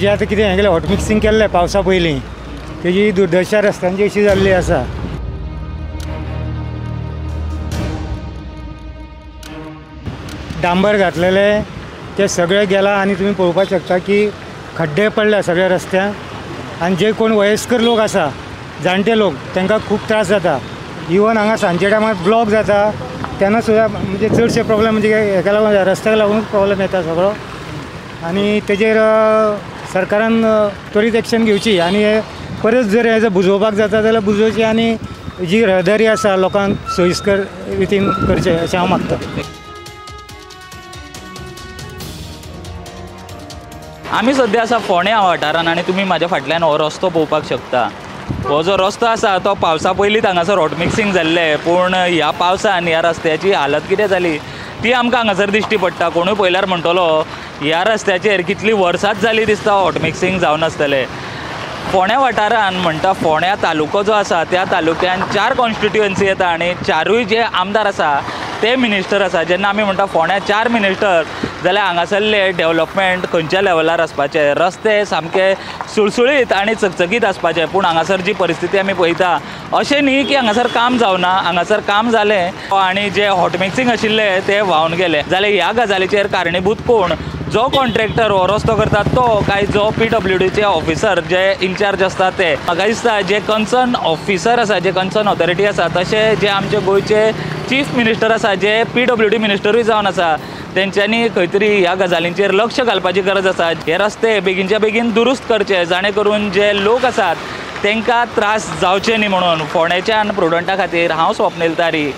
जे आतां कितें हें केलें हॉट मिक्सिंग केल्लें पावसा पयलीं तेजी दुर्दशा रस्त्यांची अशी जाल्ली आसा. डांबर घातलेले ते सगळे गेला आनी तुमी पळोवपाक शकता की खड्डे पडल्या सगळ्या रस्त्याक आनी जे कोण वयस्कर लोक आसा जाणटे लोक तांकां खूब त्रास जाता. इवन हांगा सांजच्या टायमार ब्लॉक जाता तेन्ना सुद्दां म्हणजे चडशे प्रॉब्लेम म्हणजे हेका लागून रस्त्याक लागून प्रॉब्लेम येता सगळो आनी तेजेर सरकारान त्वरीत एक्शन घेवची आनी परत जर हें जर बुजोवपाक जाता जाल्यार बुजोवची आनी जी रहदारी आसा लोकांक सोयीस्कर रितीन करचें अशें हांव मागतां. आमी सद्या आसा फोंड्या वाठारान आनी तुमी म्हाज्या फाटल्यान हो रस्तो पळोवपाक शकता. हो जो रस्तो आसा तो पावसा पयलींच हांगासर हॉट मिक्सिंग जाल्लें, पूण ह्या पावसान ह्या रस्त्याची हालत कितें जाली ती आमकां हांगासर दिश्टी पडटा. कोणूय पळयल्यार म्हणटलो ह्या रस्त्याचेर कितलीं वर्सांच जालीं दिसता हॉट मिक्सिंग जावन आसतलें. फोंड्या वाठारान म्हणटा फोंड्या तालुको जो आसा त्या तालुक्यान 4 कॉन्स्टिट्युएन्सी येता आनी 4ूय जे आमदार आसा ते मिनिस्टर आसा. जेन्ना आमी म्हणटा फोंड्या 4 मिनिस्टर जाल्यार हांगासरले डेवलपमेंट खंयच्या लेवलार आसपाचे, रस्ते सामके सुळसुळीत आनी चकचकीत आसपाचे, पूण हांगासर जी परिस्थिती आमी पळयता अशें न्ही की हांगासर काम जावना, हांगासर काम जालें आनी जे हॉट मिक्सिंग आशिल्ले ते व्हांवन गेले. जाल्यार ह्या गजालीचेर कारणीभूत कोण? जो कॉन्ट्रॅक्टर हो रस्तो करता तो काय जो PWDचे ऑफिसर जे इन्चार्ज आसता ते? म्हाका दिसता जे कन्सर्न ऑफिसर आसा, जे कन्सर्न ऑथॉरिटी आसा, तशें जे आमचे गोंयचे चीफ मिनिस्टर आसा, जे PWD मिनिस्टरूय जावन आसा, तेंच्यांनी खंय तरी ह्या गजालींचेर लक्ष घालपाची गरज आसा. हे रस्ते बेगीनच्या बेगीन दुरुस्त करचे जाणे करून जे लोक आसात तांकां त्रास जावचे न्ही म्हणून. फोंड्याच्यान प्रुडंटा खातीर हांव स्वप्नील तारी.